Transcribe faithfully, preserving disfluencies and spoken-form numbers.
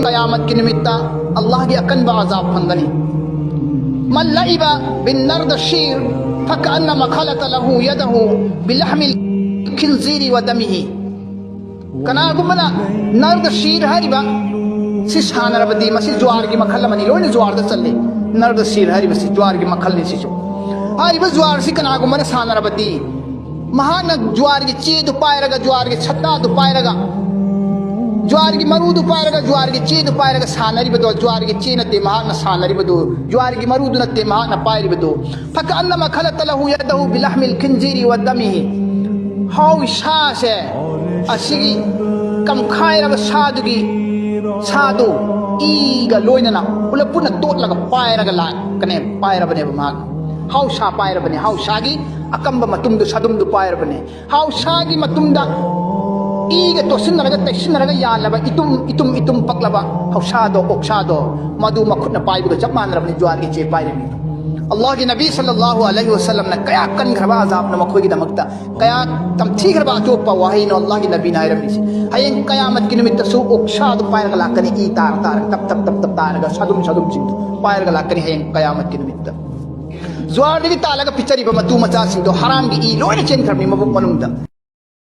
ꯀꯌꯥꯃꯠꯀꯤ ꯅꯨꯃꯤꯠꯇ ꯑꯜꯂꯥꯍꯒꯤ ꯑꯀꯟꯕ ꯑꯖꯥꯕ ꯐꯪꯒꯅꯤ꯫ من لعب بالنردشير فكأنما خلط له يده بلحم الخنزير ودمه. ꯀꯅꯥꯒꯨꯝꯕꯅ ꯅꯔꯗ ꯁꯤꯔ ꯍꯥꯏꯔꯤꯕ ꯁꯤ ꯁꯥꯟꯅꯔꯕꯗꯤ, ꯃꯁꯤ ꯖꯨꯋꯥꯔꯒꯤ ꯃꯈꯜ ꯑꯃꯅꯤ, ꯂꯣꯏꯅ ꯖꯨꯋꯥꯔꯗ ꯆꯜꯂꯤ꯫ ꯅꯔꯗ ꯁꯤꯔ ꯍꯥꯏꯔꯤꯕꯁꯤ ꯖꯨꯋꯥꯔꯒꯤ ꯃꯈꯜꯅꯤ꯫ ꯁꯤꯁꯨ, ꯍꯥꯏꯔꯤꯕ ꯖꯨꯋꯥꯔꯁꯤ ꯀꯅꯥꯒꯨꯝꯕꯅ ꯁꯥꯟꯅꯔꯕꯗꯤ, ꯃꯍꯥꯛꯅ ꯖꯨꯋꯥꯔꯒꯤ ꯆꯦꯗꯨ ꯄꯥꯏꯔꯒ, ꯖꯨꯋꯥꯔꯒꯤ ꯁꯠꯇꯥꯗꯨ ꯄꯥꯏꯔꯒ, ꯖꯨꯋꯥꯔꯒꯤ ꯃꯔꯨꯗꯨ ꯄꯥꯏꯔꯒ, ꯖꯨꯋꯥꯔꯒꯤ ꯆꯦꯗꯨ ꯄꯥꯏꯔꯒ ꯁꯥꯟꯅꯔꯤꯕꯗꯣ, ꯖꯨꯋꯥꯔꯒꯤ ꯆꯦ ꯅꯠꯇꯦ ꯃꯍꯥꯛꯅ ꯁꯥꯟꯅꯔꯤꯕꯗꯨ, ꯖꯨꯋꯥꯔꯒꯤ ꯃꯔꯨꯗꯨ ꯅꯠꯇꯦ ꯃꯍꯥꯛꯅ ꯄꯥꯏꯔꯤꯕꯗꯨ꯫ فكأنما خلط له يده بلحم الخنزير ودمه. ꯍꯥꯎ ꯁꯥꯁꯦ, ꯑꯁꯤꯒꯤ ꯀꯝꯈꯥꯏꯔꯕ ꯁꯥꯗꯨꯒꯤ, ꯁꯥꯗꯨ ꯏꯒ ꯂꯣꯏꯅꯅ ꯄꯨꯂꯞ ꯄꯨꯟꯅ ꯇꯣꯠꯂꯒ ꯄꯥꯏꯔꯒ ꯂꯥꯛꯀꯅꯦ, ꯄꯥꯏꯔꯕꯅꯦꯕ ꯃꯍꯥꯛ꯫ ꯍꯥꯎ ꯁꯥ ꯄꯥꯏꯔꯕꯅꯦ, ꯍꯥꯎ ꯁꯥꯒꯤ ꯑꯀꯝꯕ ꯃꯇꯨꯝꯗꯨ, ꯁꯥꯗꯨꯝꯗꯨ ꯄꯥꯏꯔꯕꯅꯦ꯫ ꯍꯥꯎ ꯁꯥꯒꯤ ꯃꯇꯨꯝꯗ ꯏꯒ ꯇꯣꯠꯁꯤꯟꯅꯔꯒ, ꯇꯩꯁꯤꯟꯅꯔꯒ ꯌꯥꯜꯂꯕ, ꯏꯇꯨꯝ, ꯏꯇꯨꯝ, ꯏꯇꯨꯝ ꯄꯛꯂꯕ ꯍꯧꯁꯥꯗꯣ, ꯑꯣꯛꯁꯥꯗꯣ, ꯃꯗꯨ ꯃꯈꯨꯠꯅ ꯄꯥꯏꯕꯒ ꯆꯞ ꯃꯥꯟꯅꯔꯕꯅꯤ ꯖꯨꯋꯥꯔꯒꯤ ꯆꯦ ꯄꯥꯏꯔꯤꯕ ꯃꯤꯗꯣ꯫ ꯑꯜꯂꯥꯍꯒꯤ ꯅꯕꯤ ꯁꯜꯂꯜꯂꯥꯍꯨ ꯑꯂꯩꯍꯤ ꯋꯁꯜꯂꯝꯅ ꯀꯌꯥ ꯀꯟꯈ꯭ꯔꯕ ꯑꯖꯥꯕꯅꯣ ꯃꯈꯣꯏꯒꯤꯗꯃꯛꯇ, ꯀꯌꯥ ꯇꯝꯊꯤꯈ꯭ꯔꯕ ꯑꯆꯣꯞꯄ ꯋꯥꯍꯩꯅꯣ ꯑꯜꯂꯥꯍꯒꯤ ꯅꯕꯤꯅ ꯍꯥꯏꯔꯝꯃꯤꯁꯦ꯫ ꯍꯌꯦꯡ ꯀꯌꯥꯃꯠꯀꯤ ꯅꯨꯃꯤꯠꯇꯁꯨ ꯑꯣꯛꯁꯥꯗꯣ ꯄꯥꯏꯔꯒ ꯂꯥꯛꯀꯅꯤ, ꯏ ꯇꯥꯔ ꯇꯥꯔꯒ, ꯇꯞ, ꯇꯞ, ꯇꯞ, ꯇꯞ ꯇꯥꯔꯒ, ꯁꯥꯗꯨꯝ, ꯁꯥꯗꯨꯝꯁꯤꯡꯗꯣ ꯄꯥꯏꯔꯒ ꯂꯥꯛꯀꯅꯤ ꯍꯌꯦꯡ ꯀꯌꯥꯃꯠꯀꯤ ꯅꯨꯃꯤꯠꯇ꯫ ꯖꯨꯋꯥꯔꯗꯒꯤ ꯇꯥꯜꯂꯒ ꯄꯤꯖꯔꯤꯕ ꯃꯇꯨ ꯃꯆꯥꯁꯤꯡꯗꯣ ꯍꯔꯥꯝꯒꯤ ꯏ ꯂꯣꯏꯅ ꯆꯦꯟꯈ꯭ꯔꯕꯅꯤ ꯃꯕꯨꯛ ꯃꯅꯨꯡꯗ꯫